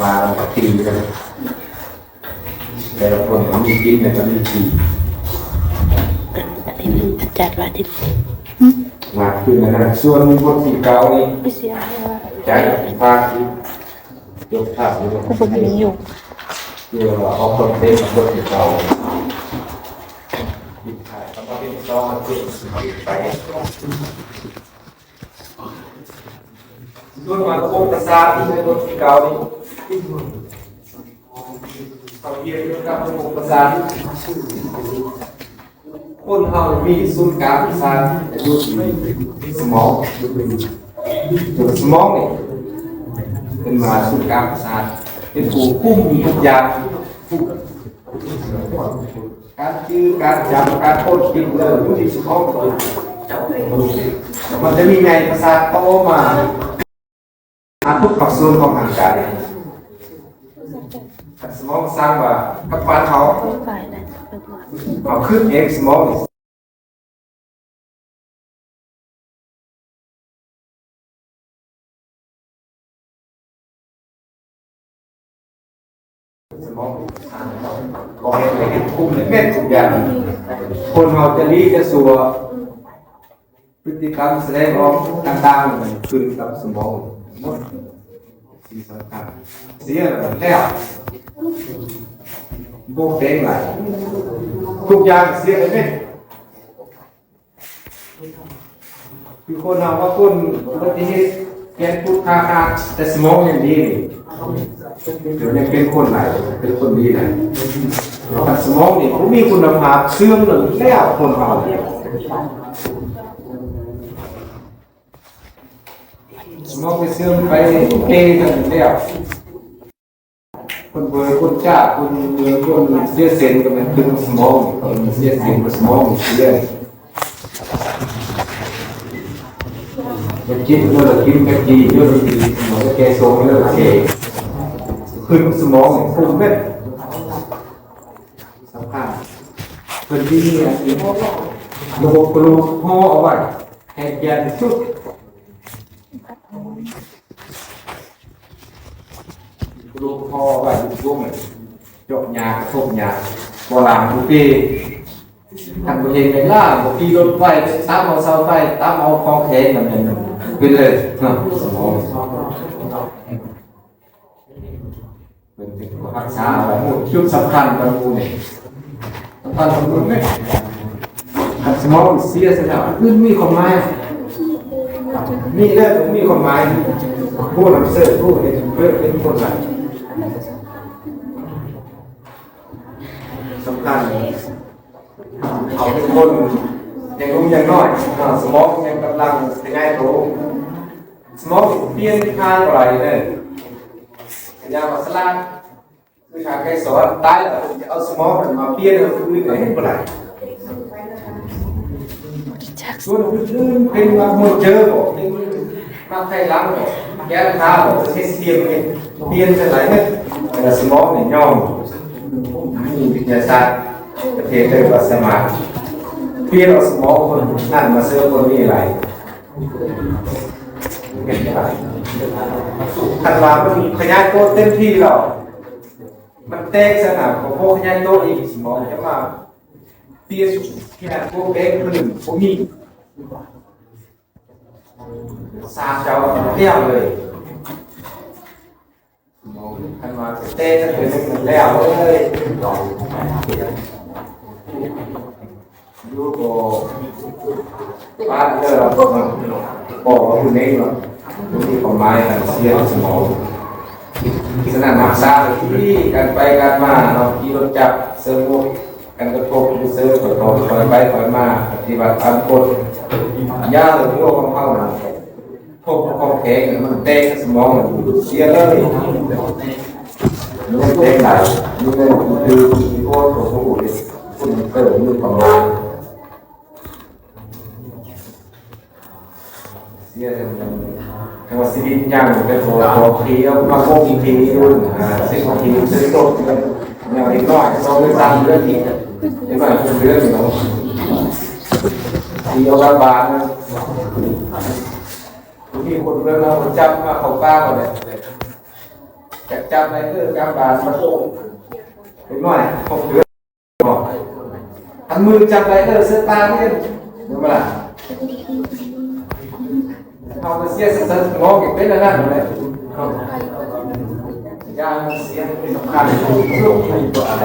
ວ່າກັນປີນະ ແຕ່ລະຄົນກໍມີກິນ ແລ້ວກໍມີຂີ່ ອັນນີ້ມັນຈັດວ່າທີ່ ມາຄືນນັ້ນ ສ່ວນບົດທີເກົ້ານີ້ ໄປເສຍໃຫ້ວ່າ ຈາກພາກທີ່ ຍົກພາບນີ້ ກໍບໍ່ມີຢູ່ ເພື່ອວ່າອອກຄອນເທັນບົດທີເກົ້າ ມີຖ່າຍຄຳວ່າເປັນຊອງ ເອົາເກັບໄປ. ສ່ວນມາລະບົບປະສາດທີ່ໃນບົດທີເກົ້ານີ້ ເຮົາຮຽນກ່ຽວກັບລະບົບປະສາດ. ຄົນເຮົາມີສູນກາງປະສາດຢູ່ທີ່ສະໝອງ. ສະໝອງນີ້ເປັນວ່າສູນກາງປະສາດ ເປັນຜູ້ຄຸມທຸກຢ່າງ. ການຈື່ ການຈຳ ການຄົ້ນຄິດເລື່ອງຢູ່ທີ່ສະໝອງ ມັນຈະມີໃຍປະສາດຕໍ່ມາຫາທຸກພາກສ່ວນຂອງຮ່າງກາຍ. ສະໝອງສັ່ງວ່າ ກັບບ້ານເຮົາ ເຮົາຄິດເອງ ສະໝອງ ສະໝອງ ບໍ່ເຮັດ ເຮັດຄຸມເຮັດເມັດທຸກຢ່າງ. ຄົນເຮົາຈະດີຈະຊົ່ວ ພຶດຕິກຳສະແດງອອກຕ່າງໆ ມັນຂຶ້ນກັບສະໝອງໝົດ. ສິ່ງສຳຄັນ ເສຍແລ້ວ ບໍ່ແປງຫຼາຍ ທຸກຢ່າງເສຍໄປເໝິດ. ຄືຄົນເຮົາວ່າຄົນອຸບັດຕິເຫດ ແຂນພຸດຂາຂາດ ແຕ່ສະໝອງຍັງດີນີ້ ດຽວນີ້ເປັນຄົນຫຼາຍ ເປັນຄົນດີຫຼາຍ. ຄັນສະໝອງນີ້ບໍ່ມີຄຸນນະພາບ ເສື່ອມແລ້ວ ຄົນເຮົາ ສະໝອງໄປເສື່ອມໄປເກກັນແລ້ວ. ຄົນເບີ ຄົນຈ້າ ຄົນເມືອງ ຄົນເສຍເສັ້ນກໍແມ່ນເປັນສະໝອງ ຄົນເສຍເສັ້ນກໍສະໝອງເສຍ. ຢາກກິນ ເອີ ກິນກະຈີ ເອີ ກິນສະໝອງ ແກ່ຊົງ ເອີ ແກ່ ຂຶ້ນສະໝອງ ຂຶ້ນເມັດ ສຳຄັນ. ເພິ່ນມີອັນນີ້ ລະບົບກະດູກຫໍ່ເອົາໄວ້ ໃຫ້ແກ່ນທີ່ສຸດ. ລູກພໍ່ໄວ້ຢູ່ວົງ ຈົກຫຍ້າ ກະທົບຫຍ້າ ບໍ່ລ້າງບໍ່ຕີ ຄັນບໍ່ເຫັນແມ່ນລ້າງ ບໍ່ຂີ່ລົດໄຟ ຕຳເອົາເສົາໄຟ ຕຳເອົາຂອງແຂງ ນັ້ນແມ່ນເປັນເລີຍເນາະ ສະໝອງ. ເພິ່ນເປັນຜູ້ຮັກສາເອົາໄວ້ ຈຸດສຳຄັນຂອງໝູ່ນີ້ ສຳຄັນຂອງໝູ່ນີ້ ຄັນສະໝອງເສຍຊະແລ້ວ ອື່ນມີຄວາມໝາຍ ມີແລ້ວບໍ່ມີຄວາມໝາຍ. ຜູ້ນຳເສີດ ຜູ້ເຮັດເພິ່ນເປັນຄົນຫຼາຍ ສຳຄັນ ເຂົາເປັນຄົນຍັງໜຸ່ມຍັງນ້ອຍ ສະໝອງຍັງກຳລັງຂະຫຍາຍໂຕ. ສະໝອງປ່ຽນທາງບໍ່ໄດ້ເດີ ກະຢ່າວ່າສະຫຼາດ ຄືທາງໄກສອນ ຕາຍແລ້ວເພິ່ນຈະເອົາສະໝອງນັ້ນມາປ່ຽນໃຫ້ຄົນອື່ນກໍເຮັດບໍ່ໄດ້. ສ່ວນຄົນອື່ນເປັນມາໂຮເຈີບໍ່ ເປັນມາໄທຫຼັງບໍ່ ແກ້ວທາບໍ່ ເຮັດປ່ຽນ ປ່ຽນຈັ່ງໃດເນາະ ແຕ່ສະໝອງນີ້ຍອມ ມີວິທະຍາສາດປະເທດເດີວ່າສາມາດປ່ຽນເອົາສະໝອງຄົນນັ້ນມາເສີມຄົນນີ້ໄດ້. ຄັນວ່າມັນຂະຫຍາຍໂຕເຕັມທີ່ແລ້ວ ມັນແຕກຊະນະ ກໍບໍ່ຂະຫຍາຍໂຕອີກ ສະໝອງຈະມາປ່ຽນຂະຫຍາຍໂຕແປງພື້ນບໍ່ມີ ສາມເຈົ້າແລ້ວເລີຍ. ຄັນວ່າແຕ່ງເປັນແລ້ວເລີຍ ຢູ່ກໍປາດເດີ ບອກວ່າຜູ້ເໜັງເນາະ ບໍ່ມີຄວາມໝາຍ ຄັນເສຍສະໝອງ. ສະນັ້ນ ຮັກສາທີ່ດີ ການໄປການມາເນາະ ຂີ່ລົດຈັກ ເຊິ່ງ ກັນກະທົບຢູ່ເຊີ ຄ່ອຍໄປຄ່ອຍມາ ປະຕິບັດຕາມກົດ ຢ່າໃຫ້ຫົວຂອງເຮົານັ້ນ ພົບຂອງແຂງ ມັນແຕກ ສະໝອງມັນເສຍເລີຍ ມັນແຕກໄດ້ ມັນຄືທີ່ໂພດຂອງຜູ້ເດ ຄົນເຕີມມີຄວາມໝາຍ. ເສຍແລ້ວມັນ ແຕ່ວ່າຊີວິດຍັງ ແຕ່ພໍ ພໍຂີ່ເອົາມາຫົກປີຢູ່ ຫ້າສິບປີ ເສຍຕົກ ຍັງເດັກນ້ອຍ ສອງເດືອນ ສາມເດືອນອີກ ເດັກນ້ອຍ ຫົກເດືອນເນາະ ຂີ່ເອົາການບ້ານ ມີຄົນເມືອງເຮົາຈັບມາເຂົ້າປ່າເອົາແຫຼະ. ຈັບໄດ້ເອີ ຈັບບາດ ເດັກນ້ອຍ ຫົກເດືອນ ຄັນມືຈັບໄດ້ເອີ ເສືອຕາເດ້ ເຫັນບໍ່ລະ? ເຮົາກໍເສຍສະເສີນ ມອງເປັນອັນນັ້ນແຫຼະ ຢ່າເສຍສຳຄັນ.